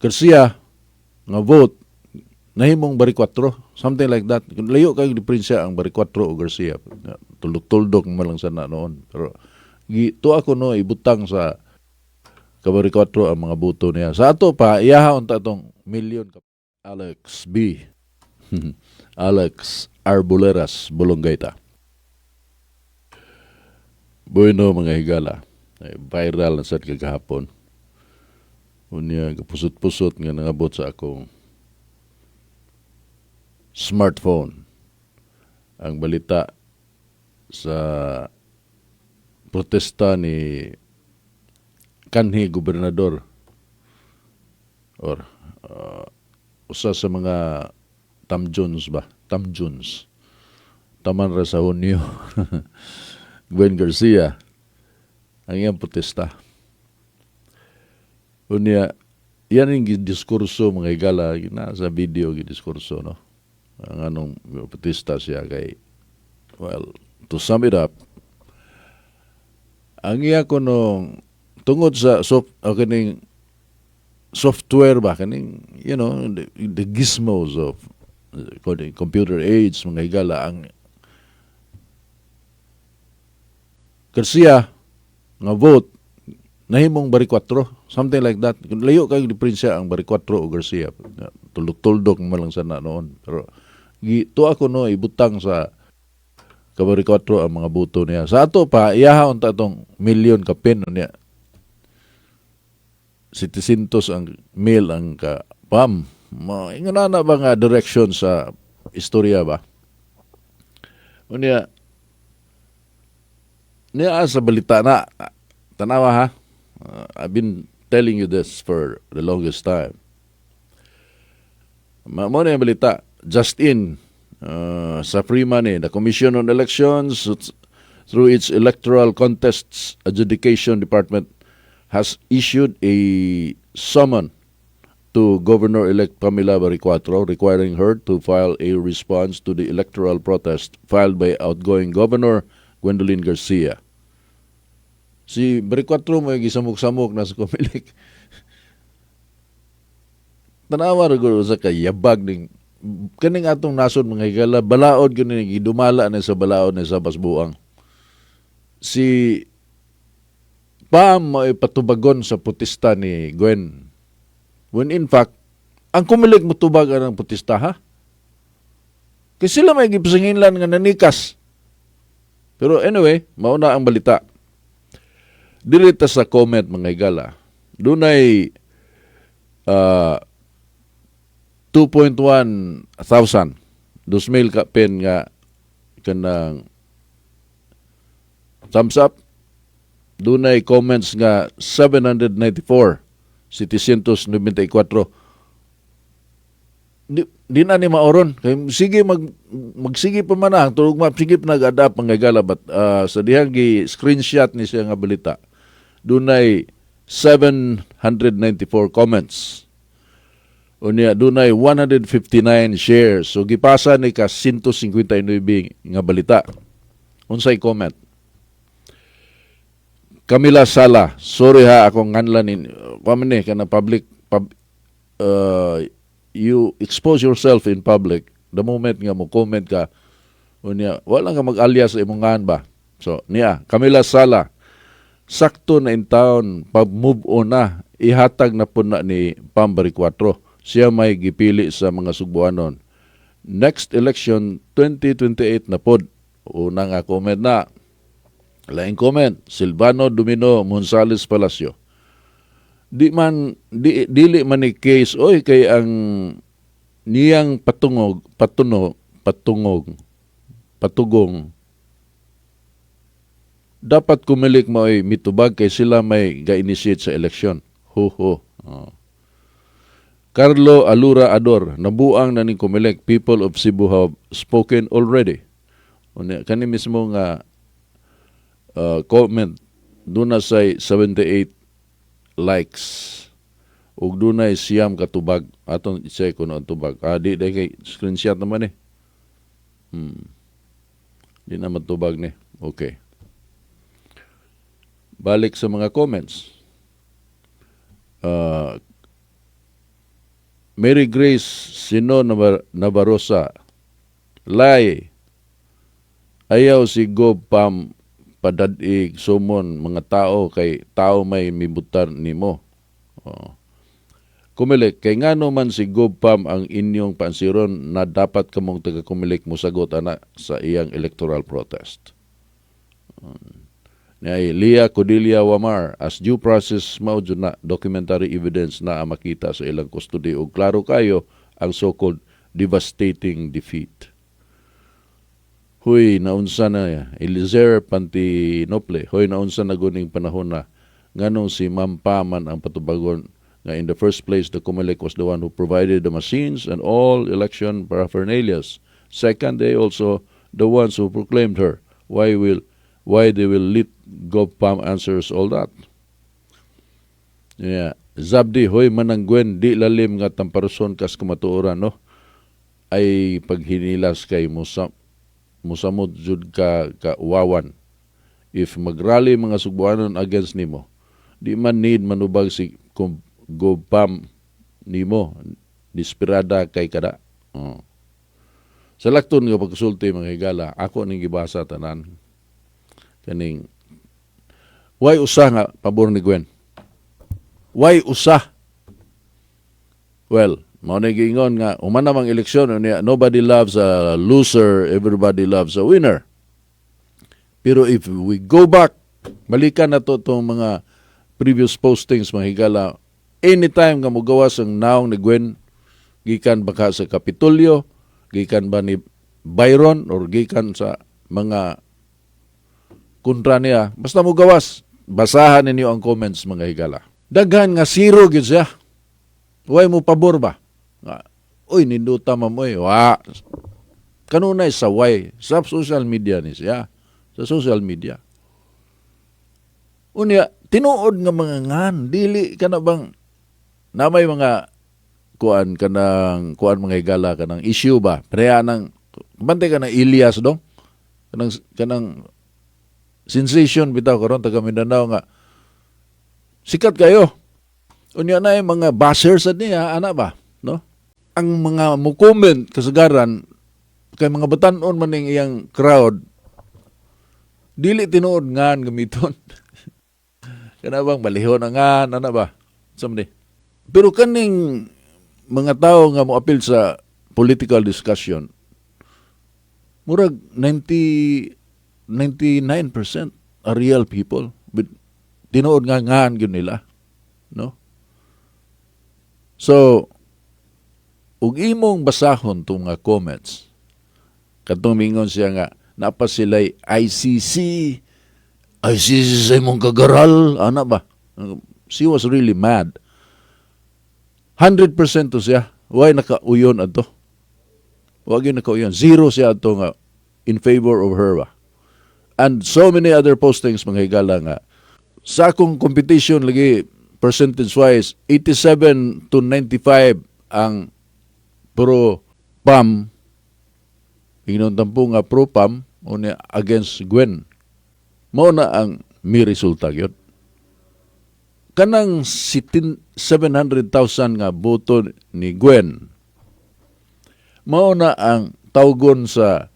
Garcia nga vote nahimong Baricuatro, something like that. Layo kay diferensya ang Baricuatro o Garcia. Tuldok-tuldok man lang sana noon. Pero tuwa ko no ibutang sa Kabaricuatro ang mga boto niya. Sa ato pa, iyaha unta atong milyon ka Alex B. Alex Arboleras Bolongaita. Bueno, mga higala. Ay, viral na sad kagahapon. Unya gapusot-pusot nga nangabot sa akong smartphone ang balita sa protesta ni kanhi gobernador or usa sa mga Tamjuns ba? Tamjuns. Taman ra sa Hunyo. Gwen Garcia ang iyang protesta. Unya, yan ang diskurso, mga higala, na sa video gidiskurso, no? Ang anong protesta siya kay, well, to sum it up, ang iya ko nung tungod sa soft kaning software ba, kaning the gizmos of computer age, mga higala, ang Garcia nga vote nahimong Baricuatro, something like that. Layo kay diferensya ang Baricuatro o Garcia. Tuldok-tuldok man lang sana noon. Pero tuwa ko no ibutang sa Kabaricuatro ang mga boto niya. Sa ato pa, iyaha unta atong milyon ka pin niya. 700 ang mil ang ka pam. Ma, ingon na ba nga direction sa istorya ba? Unya, niya sa balita na, tanawa ha, I've been telling you this for the longest time. Mao na yung balita, just in, sa Free Money, the Commission on Elections, through its Electoral Contests Adjudication Department, has issued a summon to Governor-elect Pamela Baricuatro requiring her to file a response to the electoral protest filed by outgoing Governor Gwendolyn Garcia. Si Baricuatro mo gisamok-samok na sa Comelec. Tanawa ra gud sa kayabag ning kaning atong nasod, mga higala, balaod gyud ni gidumala na sa balaod ni sa basbuang. Si Pam mo patubagon sa protesta ni Gwen. When in fact, ang Comelec motubag ang protesta, ha? Kay sila may gipasanginlan nga nanikas. Pero anyway, mauna ang balita. Dili ta sa comment, mga higala. Dunay 2.1 thousand, 2,000 ka pen nga kanang thumbs up. Dunay comments nga 794, 794. Di na ni maoron kay sige magsige pa man ang tulog ma, sige pa nag-adapt, mga higala, but sa dihang gi screenshot ni siya nga balita, dunay 794 comments. Unya dunay 159 shares. So gipasa ni ka 159 nga balita. Unsay comment? Camila Sala, sorry ha, akong nganlan ni kuan ni kana public you expose yourself in public the moment nga mo comment ka. Unya wala ka mag-alias sa imong ngan ba. So niya Camila Sala, sakto na in town, pag move on na, ihatag na po na ni Pam Baricuatro. Siya may gipili sa mga Sugbuanon. Next election 2028 na pod. Una nga comment na. Laing comment, Silvano Domino Gonzales Palacio. Di man di, dili man ni case oy, kay ang niyang patungog patuno patungog patugong dapat Comelec mao'y mitubag kay sila may ga-initiate sa eleksyon. Ho ho. Oh. Carlo Alura Ador, nabuang na ning Comelec, people of Cebu have spoken already. Unya, kani mismo nga comment, duna say 78 likes ug dunay 9 ka tubag. Atong i-check kuno ang tubag. Ah, di kay screenshot naman eh. Di naman tubag ni. Okay. Balik sa mga comments. Mary Grace Sino Navarosa, "Lay, ayaw si Gov Pam padad-i sumon mga tao kay tao may mibutar nimo." Oh. Kumilik, "Kay ngano man si Gov Pam ang inyong paansiron na dapat kamong taga Kumilik musagot ana sa iyang electoral protest?" Ni Leah Codilia Wamar, "As due process mao jud na documentary evidence na makita sa ilang custody ug klaro kayo ang so-called devastating defeat." Huy, naunsa na, Eliezer Pantinople, "Hoy, naunsa na guning panahon na nganong si Ma'am Pam man ang patubagon nga in the first place the Comelec was the one who provided the machines and all election paraphernalias. Second, they also the ones who proclaimed her. Why they will let Gov Pam answers all that?" Yeah. Zabdi, "Hoy Manang Gwen, di lalim nga tamparuson kas kamatuoran, no? Ay paghinilas kay musa musamot jud ka ka uwawan. If magrally mga Sugbuanon against nimo, di man need manubag si Gov Pam nimo, desperada kay kada." Oh. Sa lakton nga pagkasulti, mga higala, ako ning gibasa tanan. Kaning way usa nga pabor ni Gwen. Way usa. Well, mao na giingon nga human namang eleksyon unya, nobody loves a loser, everybody loves a winner. Pero if we go back, balikan na to tong mga previous postings, mga higala, anytime nga mugawas ang naong ni Gwen, gikan ba ka sa Kapitolyo, gikan ba ni Byron, or gikan sa mga kontra niya, basta mugawas, basahan ninyo ang comments, mga higala. Daghan nga zero gyud siya. Way mo pabor ba? Nga, "Uy, ninduta, ma'am, uy." Wa. Kanunay sa way. Sa social media ni siya. Sa social media. Unya, tinuod nga mga ngan, dili ka na bang na may mga kuan kanang kuan, mga higala, kanang issue ba? Pareha nang bantay ka ng Elias dong. Kanang sensation bitaw karon, taga Mindanao nga sikat kayo. Unya na yung mga bashers sad niya ana ba, no? Ang mga mo comment kasagaran kay mga batan-on man ning iyang crowd, dili tinuod ngan gamiton. Kana bang balihon ang ngan ana ba? Samdi. Pero kaning mga tao nga moapil sa political discussion, murag 90 99% are real people with tinuod nga ngan gyud nila, no? So ug imong basahon tong nga comments kadtong mingon siya nga napa sila'y ICC, ICC sa imong kagaral ana ba. She was really mad. 100% to siya way nakauyon adto. Wa gyud nakauyon. Zero siya adto nga in favor of her ba. And so many other postings, mga higala, nga sa akong competition lagi, percentage wise, 87 to 95 ang pro Pam, ingnon tampo nga pro Pam unya against Gwen. Mao na ang mi resulta gyud kanang 700,000 nga boto ni Gwen. Mao na ang tawgon sa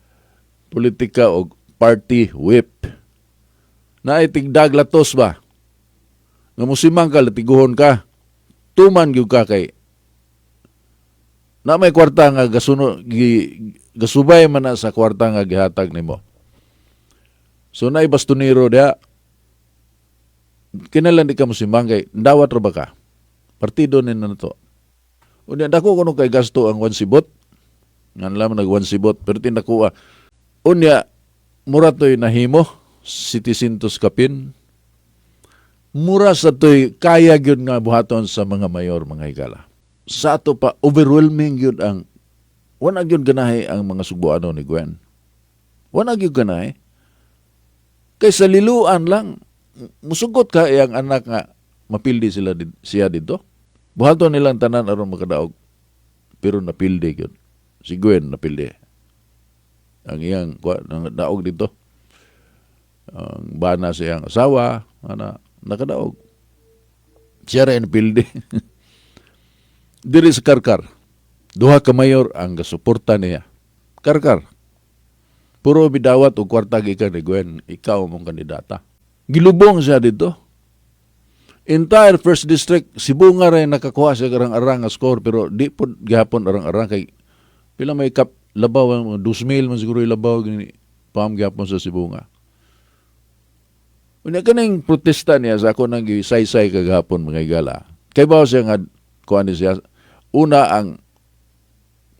politika og party whip na ay tigdag latos ba nga musimang ka, latiguhon ka, tuman gyud ka kay na may kwarta nga gasuno gi, gasubay man na sa kwarta nga gihatag nimo. So naay bastonero diha, kinahanglan di ka mosimang kay dawat ra ba ka, partido ni na to. Unya dako kuno kay gasto ang Juan Sibot ngan lam nag Juan Sibot, pero tinakuha. Unya mura to'y nahimo 700 kapin. Mura sa to'y kaya gyud nga buhaton sa mga mayor, mga higala. Sa ato pa, overwhelming gyud ang wala gyud ganahi ang mga Sugbuano ni Gwen. Wala gyud ganahi kay sa liluan lang musugot ka iyang anak nga mapildi sila siya dito. Buhaton nilang tanan aron makadaog, pero napildi gyud si Gwen. Napildi ang iyang daog dito. Ang bana sa iyang asawa ana nakadaog siya rin, napildi. Diri sa Karkar, duha ka mayor ang gasuporta niya. Karkar. Puro bidawat og kwarta gikan ni Gwen, ikaw mong kandidata. Gilubong siya dito. Entire first district, Sibonga rin nakakuha siya arang-arang nga score, pero di po gihapon arang-arang kay pila may kap labaw, ang 2,000 man siguro yung labaw gini pam gihapon sa Sibonga. Unya kaning protesta niya sa ako nang gisaysay kagahapon, mga higala. Kay ba siya nga kuan ni siya una ang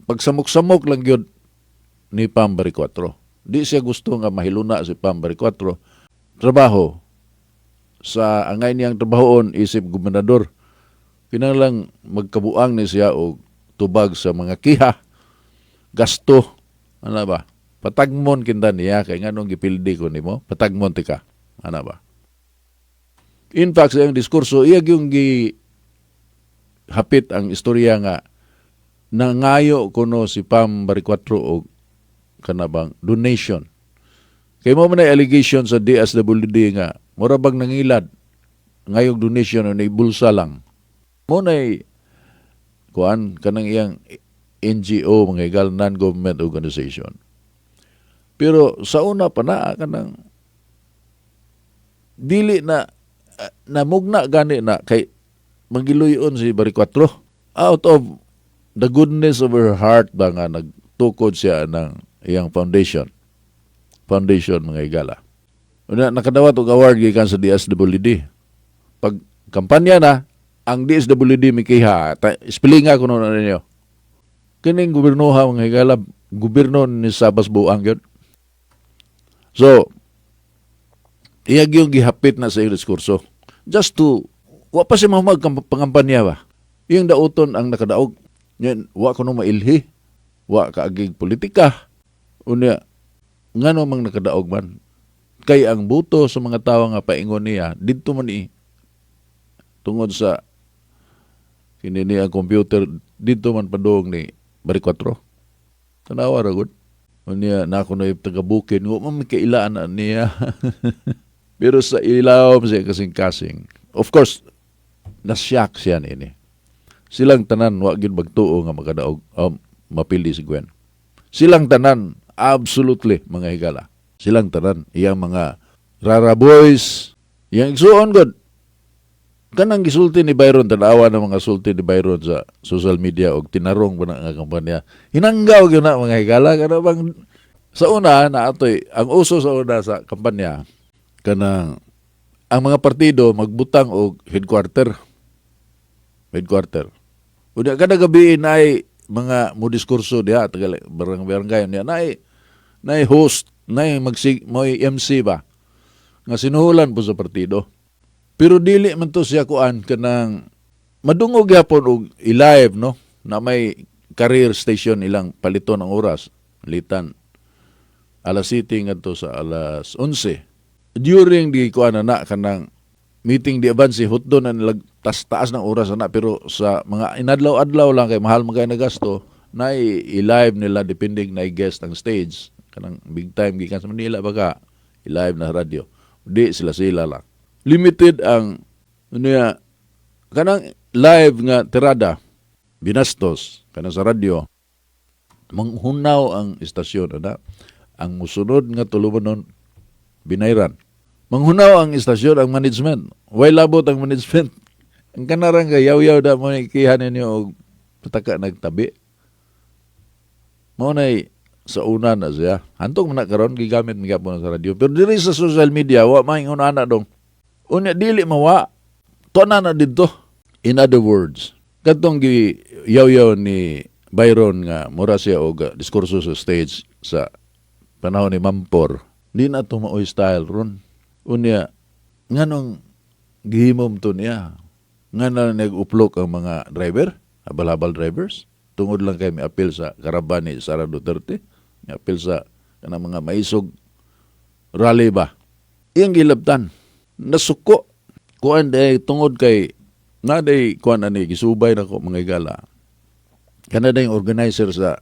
pagsamok-samok lang gyud ni Pam Baricuatro. Di siya gusto nga mahiluna si Pam Baricuatro. Trabaho sa angay niyang trabahoon isip gobernador. Kinahanglang magkabuang ni siya og tubag sa mga kiha, gasto, ano ba? Patagmon kinta niya kay nganong gipildi ko nimo, patagmon tika. Ano ba? In fact, sa iyang diskurso, iya yung gi hapit ang istorya nga nangayo kuno si Pam Baricuatro og kanabang donation. Kay mo man ay allegation sa DSWD nga mura bang nangilad ngayong donation o bulsa lang. Mo nay kuan kanang iyang NGO, mga higala, non-government organization. Pero sa una pa na kanang dili na namugna gani na kay magiluyon si Baricuatro out of the goodness of her heart ba nga nagtukod siya ng iyang foundation, mga higala. Una, nakadawat og award gikan sa DSWD. Pag kampanya na, ang DSWD mikiha, spelling ko na ninyo. Kining gobernoha, mga higala, gobyerno ni Sabas Buang yun. So, iyag yung gihapit na sa iyong diskurso. Just to, wa pa siya mamag pangampanya ba? Iyang dauton ang nakadaog. Yan, wa ko no mailhi. Wa kaagig politika. Unya, ngano mang nakadaog man? Kay ang buto sa mga tawo nga paingon niya, didto man i tungod sa kini ni ang computer, didto man padung ni Baricuatro. Tanawa ra gud. Unya na ako na taga bukid, wa man may kailaan na niya. Pero sa ilawom siya kasing-kasing. Of course, nasyak siya niini. Silang tanan wa gyud magtuo nga makadaog mapili si Gwen. Silang tanan, absolutely, mga higala. Silang tanan, iyang mga Rara Boys, iyang igsuon god. Kanang gisulti ni Byron, tanawa ng mga sulti ni Byron sa social media og tinarong ba na nga kampanya. Hinanggaw gyud na, mga higala, kana bang sa una na atoy ang uso sa una sa kampanya, kanang ang mga partido magbutang og headquarter. Headquarter. Unya kada gabi naay mga mo diskurso diha taga barang barangay niya, naay naay host, naay magsig mo'y MC ba nga sinuhulan po sa partido. Pero dili man to siya kuan, kanang madungog gyapon og i-live, no, na may carrier station ilang paliton ang oras litan alas 7 ngadto sa alas 11 during di kuan na na kanang meeting di avance hutdo na nilag tas taas ng oras na, pero sa mga inadlaw-adlaw lang kay mahal man kay nagasto na i-live nila depending na guest ang stage, kanang big time gikan sa Manila baga i-live na radyo, di sila sila lang, limited ang niya kanang live nga tirada, binastos kanang sa radyo, manghunaw ang istasyon ana, ang musunod nga tulumanon binayran. Manghunaw ang istasyon, ang management. Way labot ang management. Ang kanarang kay yaw-yaw da mo ikihan ninyo og pataka nagtabi. Mao nay sa una na siya. Hantong man na karon gigamit mi gapon sa radyo. Pero diri sa social media wa maingon ana dong. Unya dili mawa. Tuwa na didto. In other words, kadtong gi yaw-yaw ni Byron nga mura siya og diskurso sa stage sa panahon ni Mampor, di na to maoy style ron. Unya, nganong gihimom to niya? Nga na nag-uplok ang mga driver, habal-habal drivers, tungod lang kay mi apil sa karaban ni Sara Duterte, mi apil sa kanang mga maisog rally ba. Iyang gilabtan, nasuko. Kuan day tungod kay na day kuan ani gisubay nako, mga higala. Kanada yung organizer sa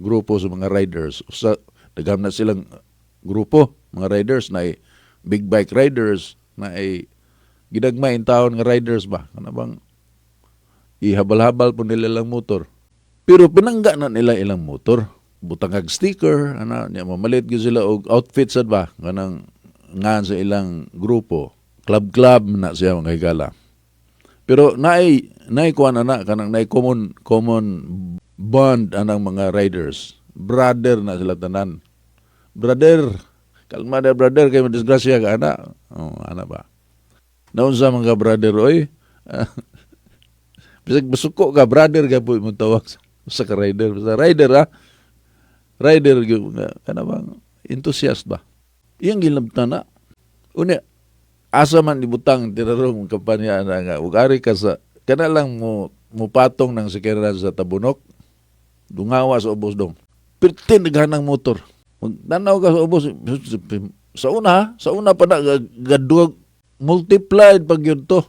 grupo sa mga riders. Sa daghan na silang grupo, mga riders na ay big bike riders na ay gidagmay in taon nga riders ba. Kana bang Ihabal-habal po nila lang motor. Pero pinangga na nila ilang motor. Butang kag sticker, ana niya, mamalit gyud sila og outfit sad ba kanang ngan sa ilang grupo. Club-club na siya, mga higala. Pero naay naay kuan ana, kanang naay common common bond anang mga riders. Brother na sila tanan. "Brother, kalma na, brother, kay madisgrasya ka," ana. Oh, ana ba? Naunsa mga brother oy? Bisag basuko ka, brother ka po imong tawag sa ka rider. Basta rider ha. Rider gyud nga kana bang enthusiast ba? Iyang gilabtan na. Unya, asa man ibutang tinarong kampanya na nga ug ari ka sa kana lang mo mupatong ng sakyanan sa Tabunok, dungawa sa ubos dong. Pirtin naghanang motor. Magtanaw ka sa ubos sa una, sa una pa na gaduag, multiplied pag yun to.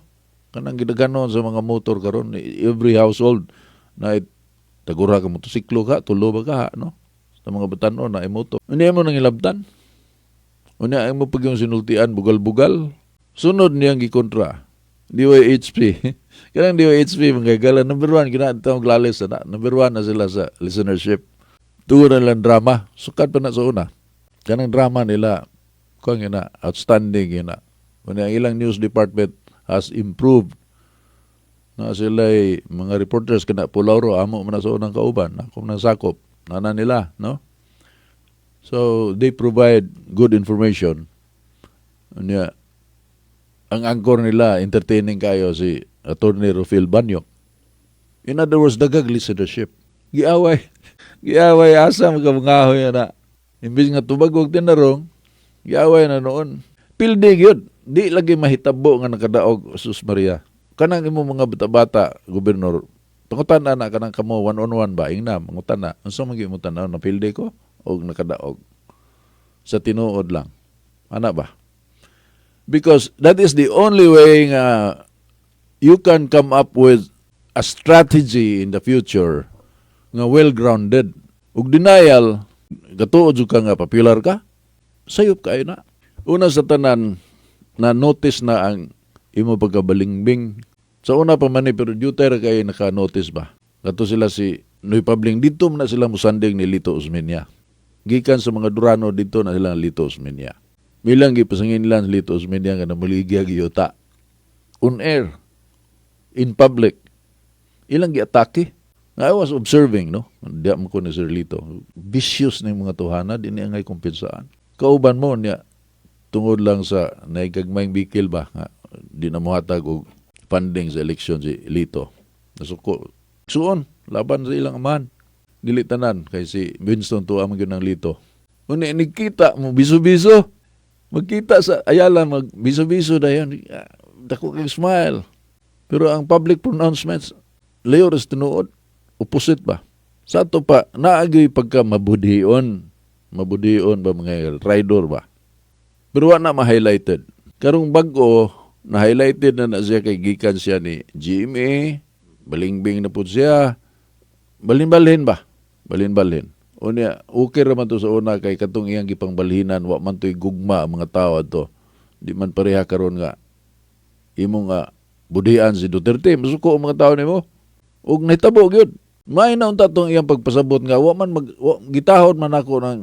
Kanang gidaganon sa mga motor karon, every household na tagura ka motosiklo ka, tulo ba ka, no? Sa mga batanon na motor. Unya mo nang ilabtan. Unya mo pag yung sinultian bugal-bugal. Sunod niyang gikontra. DYHP. Kanang DYHP, mga gala, number one, kina ito maglalis na. Number one na sila sa listenership. Tugon na lang drama. Sukat pa na sa una. Kanang drama nila, kuang yun na, outstanding yun na. Unya, ang ilang news department has improved na sila mga reporters kana Pulauro amo man na sa unang kauban ako nang sakop nana nila, no? So they provide good information. Unya, ang anchor nila entertaining kayo, si Attorney Rufil Banyok. In other words, dagag listenership. Giaway, giaway. Asa magamangahoy na imbis nga tubag og tinarong, giaway na noon. Pildi gyud, di lagi mahitabo nga nakadaog. Sus Maria, kanang imo mga bata-bata, gobernador, pangutan na kanang kamo one on one ba, ingna mangutan na, unsa man gyud mo tan-aw, napildi ko og nakadaog sa tinuod lang ana ba? Because that is the only way nga you can come up with a strategy in the future nga well grounded. Ug denial, gatuo jud ka nga popular ka, sayop kayo na. Una sa tanan, na notice na ang imo pagkabalingbing. Sa una pa man ni, pero duty ra kayo naka-notice ba? Kato sila si Noy Pabling, dito man na sila musanding ni Lito Osmeña. Gikan sa mga Durano, dito na sila Lito Osmeña. Milang gipasangin lang si Lito Osmeña nga namuligya giyuta. On air, in public. Ilang giatake. I was observing, no? Di mo ko ni Sir Lito. Vicious na yung mga tuhana, di niya ngay kumpensaan. Kauban mo niya, tungod lang sa naigagmayng bikil ba, nga, di na mohatag og funding sa eleksyon si Lito. Nasuko. Suon, laban sa ilang amahan. Dili tanan, kay si Winston tuwa man gyud ng Lito. Uni, nagkita mo, biso-biso. Magkita sa Ayala, mag biso-biso dayon. Ah, dako kay smile. Pero ang public pronouncements, layo ras tinuod, opposite ba? Sa ato pa, naagyoy pagka mabudhion. Mabudhion ba, mga rider ba? Pero wa na ma-highlighted. Karong bag-o, na-highlighted na na siya kay gikan siya ni GMA, balingbing na po siya. Balhin-balhin ba? Balhin-balhin. Unya, okay ra man to sa una kay katong iyang gipangbalhinan, wa man to'y gugma ang mga tao adto. Di man pareha karon nga imo nga budhian si Duterte, masuko ang mga tao nimo. Ug nahitabo gyud. May na unta tong iyang pagpasabot nga wa man mag wa, gitahod man ako ng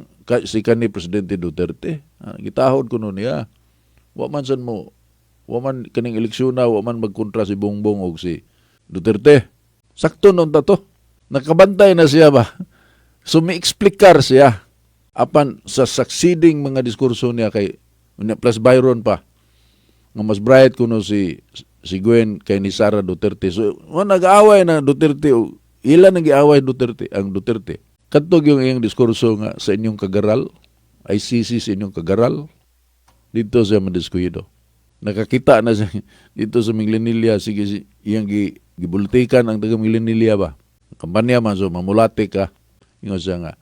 si kani Presidente Duterte. Ah, gitahod ko no niya. Wa man san mo wa man kaning eleksyon na wa man magkontra si Bongbong og si Duterte. Sakto nun ta to. Nakabantay na siya ba? So may eksplikar siya apan sa succeeding mga diskurso niya kay unya plus Byron pa nga mas bright kuno si Gwen kay ni Sara Duterte. So wa nag-aaway na Duterte o ila nang giaway Duterte ang Duterte. Kadtog yung iyang diskurso nga sa inyong kagaral, ICC sa inyong kagaral, dito siya madiskuyido. Nakakita na siya dito sa Minglanilla, sige iyang gibultikan ang taga Minglanilla ba. Kampanya man, so mamulati ka. Ingon siya nga,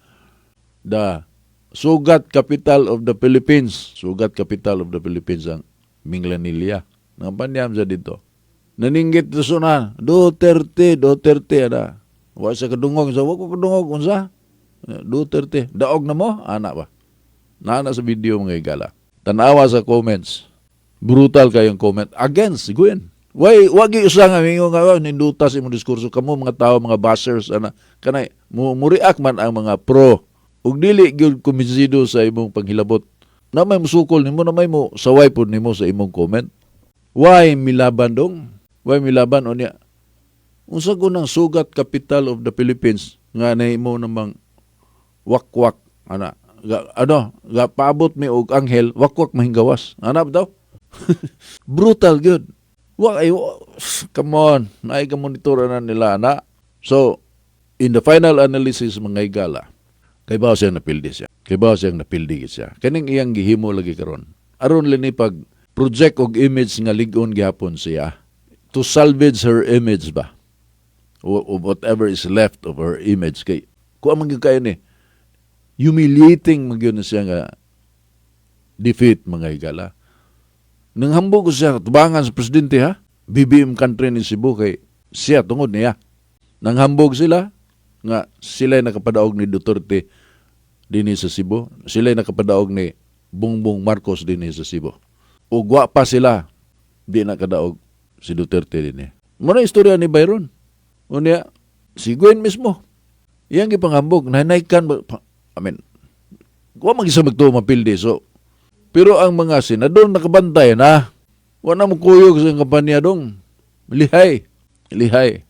the sugat capital of the Philippines, sugat capital of the Philippines ang Minglanilla. Nangampanya man siya dito. Naninggit to na, Duterte, Duterte, ana. Wa sa kadungog, sa wa ko kadungog, unsa? Duterte, daog na mo, ana ba? Naana sa video, mga igala. Tanawa sa comments. Brutal kayong comment against Gwen. Why wag usa nga mingon nga, "Oh, ninduta sa imong diskurso kamo mga tao, mga bashers," ana kanay mo react man ang mga pro ug dili gyud kumbinsido sa imong panghilabot na may musukol nimo, na may mo saway pud nimo sa imong comment. Why milaban dong? Why milaban? Unya unsa ko nang sugat capital of the Philippines nga nahimo namang wakwak ana ga, ano ga paabot mi og anghel, wakwak mahinggawas ana daw. Brutal gyud. Wa ay come on, naay ka monitor na nila ana. So in the final analysis, mga higala, kay ba siya napildi siya, kay ba siyang napildi gid siya. Kaning iyang gihimo lagi karon aron lini pag project og image nga lig-on gihapon siya, to salvage her image ba o whatever is left of her image, kay kuha man gyud kayo ni humiliating man gyud na siya nga defeat, mga higala. Nang hambog ko siya tubangan sa presidente ha, BBM country ni Cebu kay siya tungod niya. Nang hambog sila nga sila nakapadaog ni Duterte dinhi sa Cebu, sila nakapadaog ni Bongbong Marcos dinhi sa Cebu. Ug wa pa sila, di nakadaog si Duterte dinhi. Mao na istorya ni Byron. Unya si Gwen mismo. Iyang gipanghambog nanaykan ba, I mean, wa man gyud sa magtuo mapildi, so pero ang mga senador nakabantay na. Wa na mo kuyog sa kampanya dong. Lihay. Lihay.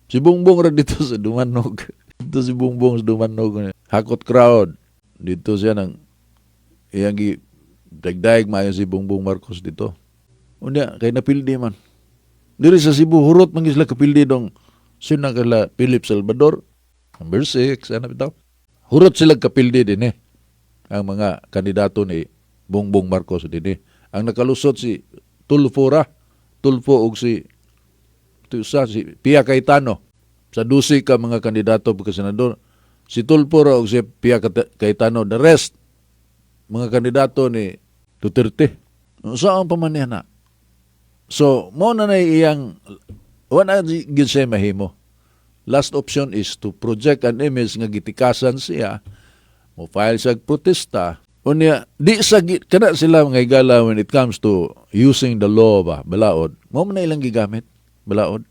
Si Bongbong ra dito sa Dumanog. Dito si Bongbong sa Dumanog. Hakot crowd. Dito siya nang iyang gi dagdag maayo si Bongbong Marcos dito. Unya kay napildi man. Diri sa Cebu hurot man gyud sila kapildi dong. Sino kala Philip Salvador number 6 ano bitaw. Hurot sila kapildi din eh. Ang mga kandidato ni Bongbong Marcos dinhi. Ang nakalusot si Tulfo ra. Tulfo og si usa si Pia Cayetano. Sa 12 ka mga kandidato pagka senador, si Tulfo ra og si Pia Cayetano. The rest, mga kandidato ni Duterte. Saan pa man niya na? So, mo na iyang wala gyud siya mahimo. Last option is to project an image nga gitikasan siya, mo file siya og protesta. Unya, di sa kana sila mga higala when it comes to using the law ba, balaod. Mo man na ilang gigamit, balaod.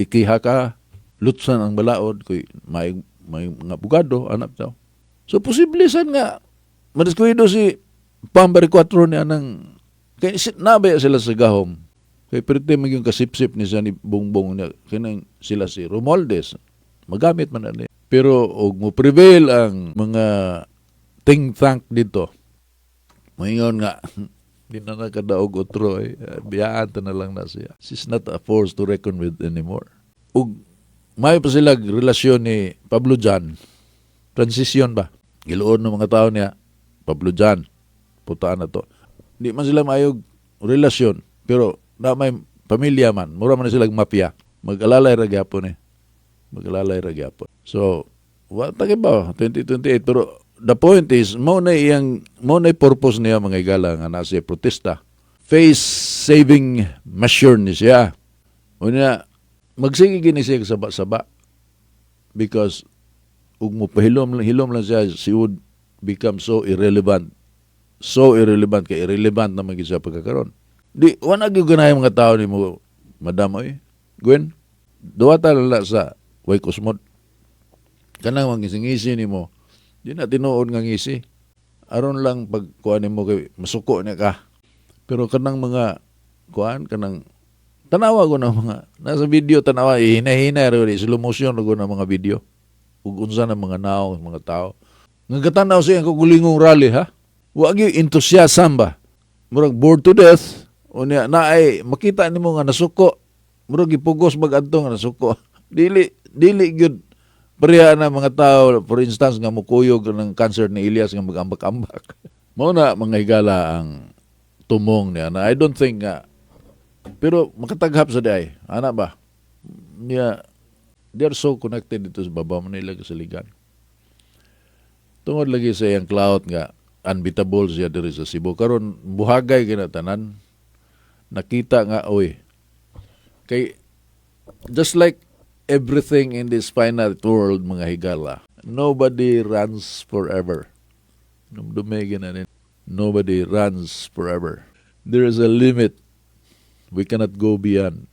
Ikiha ka, lutsan ang balaod, kuy may mga abogado, anak daw. So, posible sad nga, madiskuido si Pam Baricuatro niya ng, kay nabaya sila sa gahom. Kay perti maging kasipsip ni siya ni Bongbong niya, kinang sila si Romualdez, magamit man na ni. Pero og mo prevail ang mga think tank dito, moingon nga, di na nakadaog otro eh. Biyaan ta na lang na siya. She's not a force to reckon with anymore. Ug may pa sila relasyon ni Pablo Jan. Transition ba? Giluon ng mga tao niya, Pablo Jan. Putaan na to. Di man sila maayog relasyon, pero na may pamilya man, mura man na sila mafia. Mag-alalay ra gyapon eh. Mag-alalay ra gyapon. So, wa ta ba 2028, pero the point is mo na purpose niya, mga higala, nga na siya protesta. Face saving measure ni siya. Unya magsige gini siya saba-saba because ug mo pahilom hilom lang siya, she would become so irrelevant. So irrelevant kay irrelevant naman gyud siya pagkakaron. Di wala gyud ganahan mga tao nimo, madam oy. Gwen, duwata lang sa way kusmod. Kanang mangising-ngisi nimo. Di na tinuod nga ngisi. Aron lang pag kuan nimo kay masuko niya ka. Pero kanang mga kuan, kanang tanawa ko ng mga nasa video, tanawa hinay-hinay ra di slow motion ra ng mga video. Ug unsa na mga naong mga tao. Nga katanaw siya ang kagulingong rally ha. Wa gyud enthusiasm ba. Murag bored to death. Unya naay makita nimo nga nasuko. Murag gipugos mag-adto nga nasuko. Dili dili gyud pareha na mga tao, for instance, nga mukuyog ng concert ni Elias nga mag-ambak-ambak. Mao na, mga higala, ang tumong niya na I don't think nga pero makataghap sa diay ana ba niya. They are so connected dito sa baba Manila kasaligan tungod lagi sa iyang clout nga unbeatable siya diri sa Cebu. Karon buhagay kina tanan, nakita nga oy, kay just like everything in this finite world, mga higala, nobody runs forever. Dumdumay na nin. Nobody runs forever. There is a limit we cannot go beyond.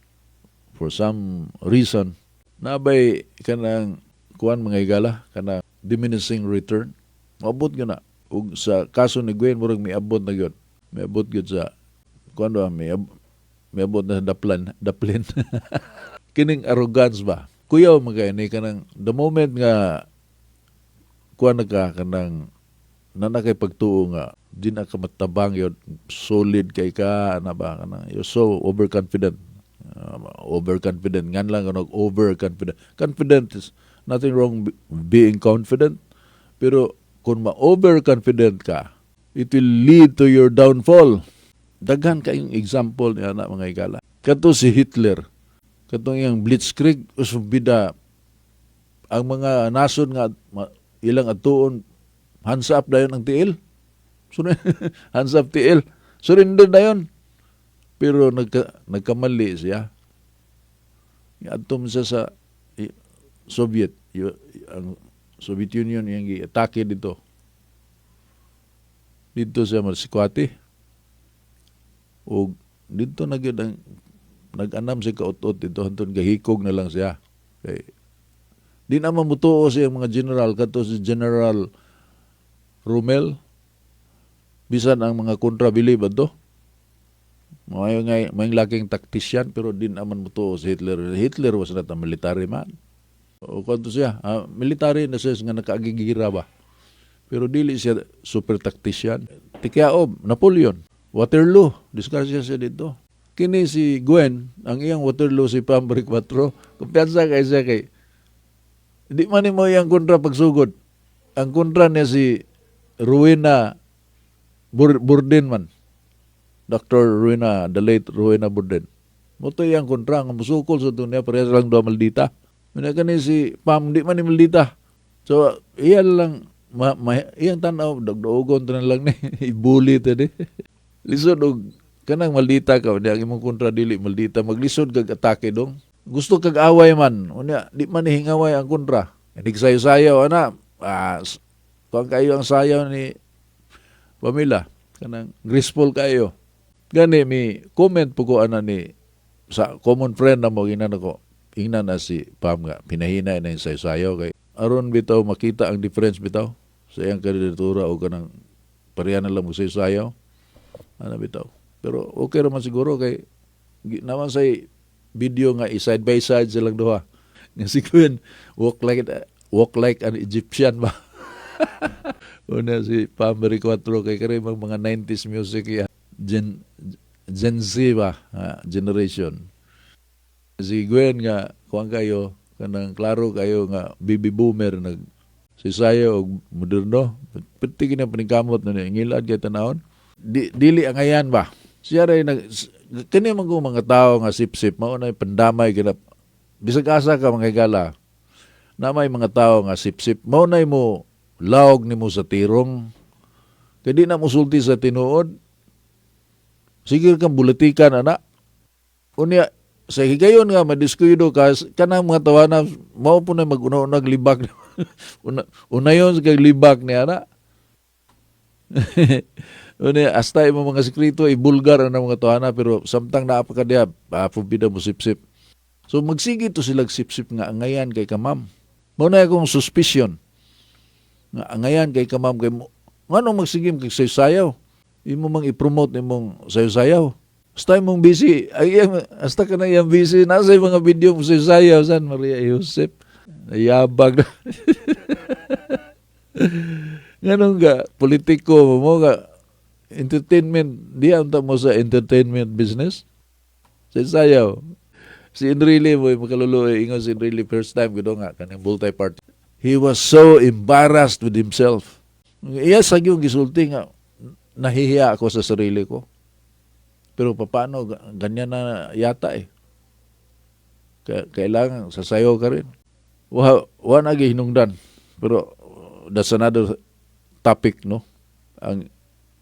For some reason, nabay kanang kuan, mga higala, kanang diminishing return. Maabot gyud na. Ug sa kaso ni Gwen, murag miabot na gyud. Miabot gyud sa kuan ba, miabot na sa daplan, daplin. Kining arrogance ba? Kuyaw man kay ni kanang the moment nga kuan na ka, kanang nana kay pagtuo nga di na ka matabang yun, solid kay ka ana ba, kanang you're so overconfident. Overconfident ngan lang kanang overconfident. Confident is nothing wrong being confident, pero kung ma-overconfident ka, it will lead to your downfall. Daghan kayong example niya na, mga higala. Kato si Hitler, katong iyang Blitzkrieg, usbida ang mga nasod nga ilang atuon, hands up dayon ang tiil. So, hands up tiil. Surrender dayon. Pero nagkamali siya. Adto man siya sa Soviet, ang Soviet Union iyang gi-atake dito. Dito siya masikwati. O dito na gyud ang nag-anam siya kautot dito hantod gahikog na lang siya. Kay di naman mutuo siya mga general, kato si General Rommel, bisan ang mga kontra bilib adto. May ngay may laking tactician, pero di naman mutuo si Hitler. Hitler was not a military man. O kwanto siya, military na siya nga nakaagigira ba. Pero dili siya super tactician. Tikiaob, Napoleon, Waterloo, disgrasya siya dito. Kini si Gwen, ang iyang Waterloo si Pam Baricuatro, kumpiyansa kay siya kay di man mo iyang kontra pagsugod. Ang kontra niya si Rowena Burdin man. Dr. Rowena, the late Rowena Burdin. Mo to iyang kontra nga musukol sa niya, parehas lang duha maldita. Muna kani si Pam, di man ni maldita. So iya lang iyang tan-aw, dagdaogon to na lang ni, ibuli to ni. Lisod og kanang maldita ka, di ang imong kontra dili maldita, maglisod kag atake dong. Gusto kag away man, unya di man ni hingaway ang kontra. Hindi sayo-sayaw ana, kuan kayo ang sayaw ni Pamela, kanang graceful kayo. Gani mi comment po ko ana ni sa common friend na mo, ingnan ako, ingnan na si Pam nga pinahina na yung sayo-sayaw kay aron bitaw makita ang difference bitaw sa iyang kandidatura o kanang pareha na lang mo sayo-sayaw ana bitaw. Pero okay raman siguro kay naman say video nga i-side by side silang duha nga si Gwen walk like an Egyptian ba. Una si Pam Baricuatro kay kare mga 90s music ya, Gen Z ba, generation. Si Gwen nga kuan kayo, kanang klaro kayo nga baby boomer, nag si sayo og moderno. Pati kina paningkamot na niya, ngilad kay tanawon. Di, dili ang ayan ba. Siya ray nag kini man ko mga tao nga sip-sip mao na pandamay kina bisag asa ka, mga higala, na may mga tao nga sip-sip mao na mo lawog nimo sa tirong kay di na musulti sa tinuod. Sige kang bulatikan ana. Unya sa higayon nga madiskuido ka, kanang mga tawana mao po na mag-una-unag libak. Unayon sa kag libak ni ana. Unya hasta imo mga sekreto ibulgar ang mga tawana, pero samtang naa pa ka diha, pubida mo sip-sip. So magsige to sila sip-sip nga angayan kay ka, ma'am. Mao na akong suspicion nga angayan kay ka, ma'am, kay mo nganong magsige kay sayaw, imo mang i-promote nimong sayaw-sayaw. Basta imong busy, ay hasta ka na iyang busy, nasa yung mga video mo sayaw san Maria Joseph. Nayabag na. Nganong ga politiko mo ga entertainment, di unta mo sa entertainment business. Sa sayaw. Si Enrile mo makaluluoy, ingon si Enrile, first time ko nga kanang multi-party. He was so embarrassed with himself. Iya sa yung gisulti nga nahihiya ako sa sarili ko. Pero paano, ganyan na yata eh. Kailangan sasayaw ka rin. Wa na gihinungdan. Pero that's another topic, no? Ang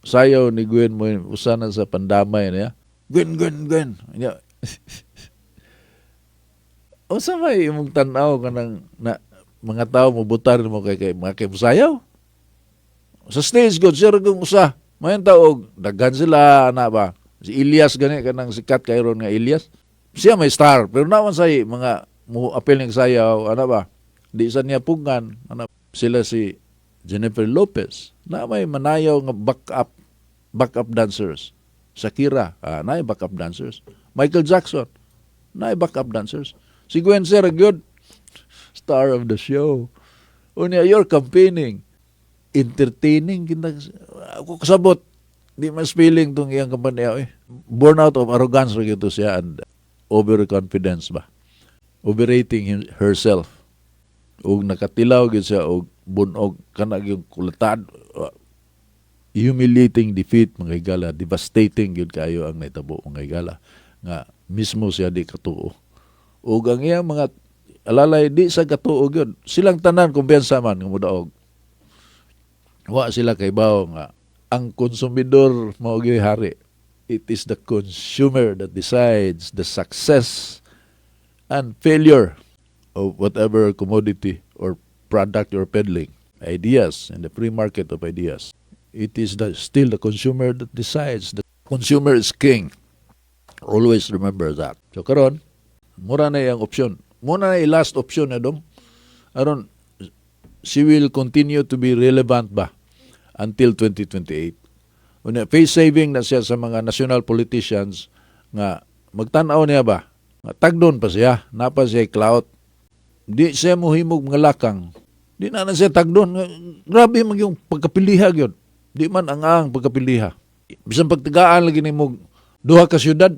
sayaw ni Gwen mo, usa na sa pandamay niya. "Gwen, Gwen, Gwen." Nya. Unsa may imong tan-aw kanang na mga tao mo butar mo kay mga kay sayaw? Sa stage god siya ra kung usa. Mayon tao daghan sila ana ba. Si Elias gani, kanang sikat kay ron nga Elias. Siya may star, pero naman say mga mo apil ng sayaw, ana ba? Di sa niya pugngan, ana sila si Jennifer Lopez, na may manayaw nga backup dancers. Shakira, na backup dancers. Michael Jackson, na backup dancers. Si Gwen Serra, good star of the show. Unya, you're campaigning. Entertaining. Kinta, ako kasabot. Di mas feeling tong iyang kampanya. Eh. Born out of arrogance ra gyud to siya and overconfidence ba. Overrating herself. Ug nakatilaw gyud siya og bunog kana gyud kulatad, humiliating defeat, mga higala, devastating gyud kayo ang nahitabo, mga higala, nga mismo siya di katuo ug ang iyang mga alalay di sa katuo gyud. Silang tanan kumpiyansa man nga modaog. Wa sila kaybaw nga ang konsumidor mao gyud hari. It is the consumer that decides the success and failure of whatever commodity or product you're peddling. Ideas and the free market of ideas, it is still the consumer that decides. The consumer is king. Always remember that. So karon, mura na iyang option. Muna na last option na dong. Aron she will continue to be relevant ba until 2028. Unya, face saving na siya sa mga national politicians nga magtan-aw niya ba? Nga tagdon pa siya, napa siya clout. Di siya mohimog mga lakang. Di na na siya tagdon. Grabe man yung pagkapiliha gyud. Di man ang pagkapiliha. Bisan pagtagaan lagi nimo duha ka syudad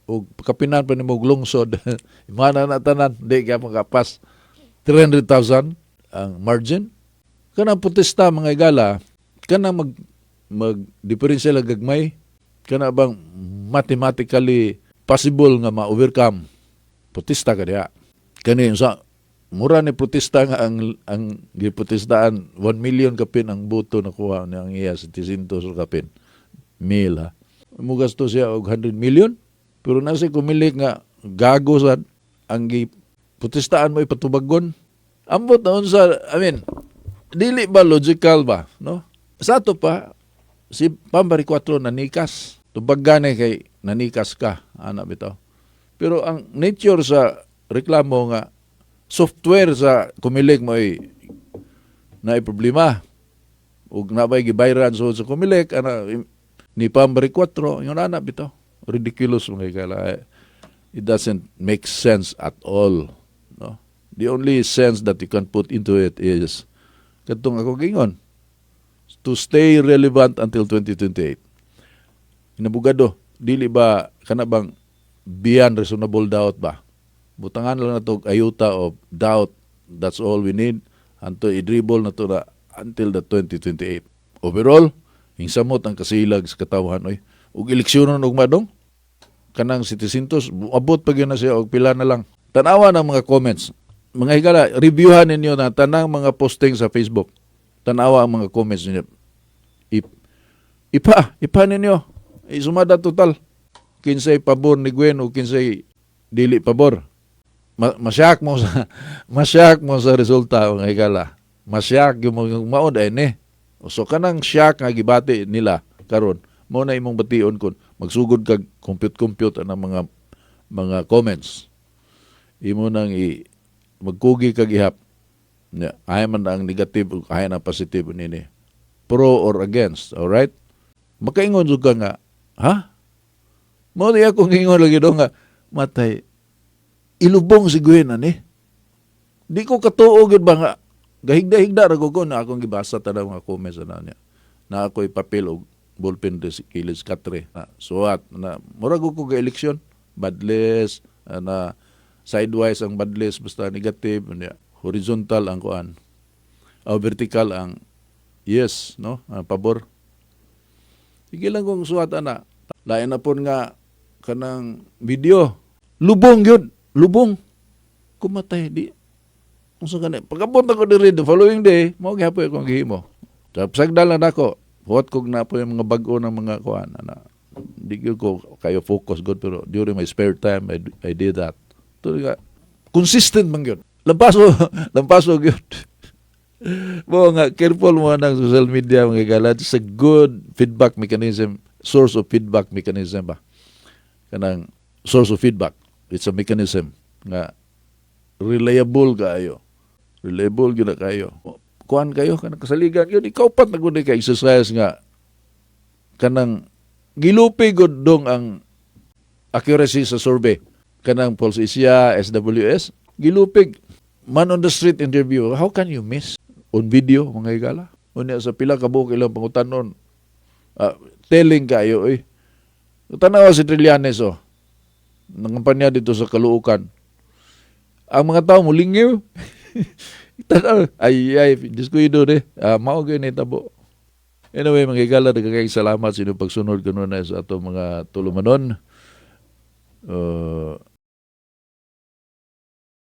ug pagkapinan pa nimo og lungsod, imana na tanan, di ka makapas 300,000 ang margin. Kanang protesta, mga igala, kanang mag diferensya lang gagmay, kana bang mathematically possible nga ma-overcome, protesta ka diha. Kani sa mura ni protesta nga ang giprotestaan 1 million kapin ang boto nakuha niya, ang iya 700 kapin mil ha. Mugasto siya og 100 million, pero nasa Comelec nga gago sad ang giprotestaan mo ipatubagon. Ambot na unsa, I mean, dili ba logical ba, no? Sa ato pa si Bam Baricuatro nanikas, tubag gani kay nanikas ka ana bitaw, pero ang nature sa reklamo nga software sa Comelec mo ay na problema ug nabay gibayran so sa Comelec ana ni Bam Baricuatro yung ana bitaw. Ridiculous, mga higala. It doesn't make sense at all, no? The only sense that you can put into it is kadtong ako gingon, to stay relevant until 2028. Inabugado, dili ba kana bang beyond reasonable doubt ba? Butangan lang nato og iota of doubt. That's all we need. Anto i-dribble na to na until the 2028. Overall, hingsamot ang kasilag sa katawhan oy. Ug eleksyonon og madong kanang 700, abot pa gyud na siya og pila na lang. Tanawa ng mga comments. Mga higala, reviewhan ninyo na tanang mga posting sa Facebook. Tanawa ang mga comments ninyo. Ipa ninyo. Isumada total. Kinsay pabor ni Gwen o kinsay dili pabor. Masyak mo sa resulta, mga higala. Masyak yung mga maod ay ni. So kanang shock nga gibati nila karon, mo na imong bation kun magsugod kag compute compute ang mga comments. Imo nang i magkugi kag ihap. Nya, ay man ang negative ug ay ang positive nini. Pro or against, all right? Makaingon jud ka nga, ha? Mo di akong ingon lagi do nga matay ilubong si Gwen ani. Di ko katuo gyud ba nga gahigda-higda ra ko na akong gibasa tanang mga comments ana niya. Na ako'y papel og ballpen sa kilid sa katre na suwat na murag ko ga eleksyon badless na sidewise ang badless, basta negative niya, horizontal ang kuan o vertical ang yes, no, ang pabor. Sige lang kong suwat ana. Lain na pon nga kanang video, lubong gyud, lubong. Kumatay di unsa gani pag-abot ako diri the following day, mao gyapon akong gihimo. Sagdal lang nako. Huwat kog na po yung mga bag-o ng mga kuan ana. Di gyud ko kayo focus good, pero during my spare time I did that. To nga consistent man gyud. Lampaso, lampaso gyud. Mo nga careful mo ng social media, mga gala. It's a good feedback mechanism, source of feedback mechanism ba. Kanang source of feedback. It's a mechanism nga reliable kaayo. Reliable gyud na kayo. Kuan kayo kanang kasaligan gyud, ikaw pat na gud ka exercise nga kanang gilupi gud dong ang accuracy sa survey kanang Pulse Asia, SWS, gilupig. Man on the street interview, how can you miss on video, mga higala? Unya sa pila ka buok ilang pangutanon, telling kayo eh. Tanawa si Trillanes, oh. Nangampanya dito sa Caloocan. Ang mga tao mulingiw. Tanaw, ay ay, diskuido de. Mao gyud ni tabo. Anyway, mga higala, daghang salamat sa inyong pagsunod kanunay sa ato mga tulumanon.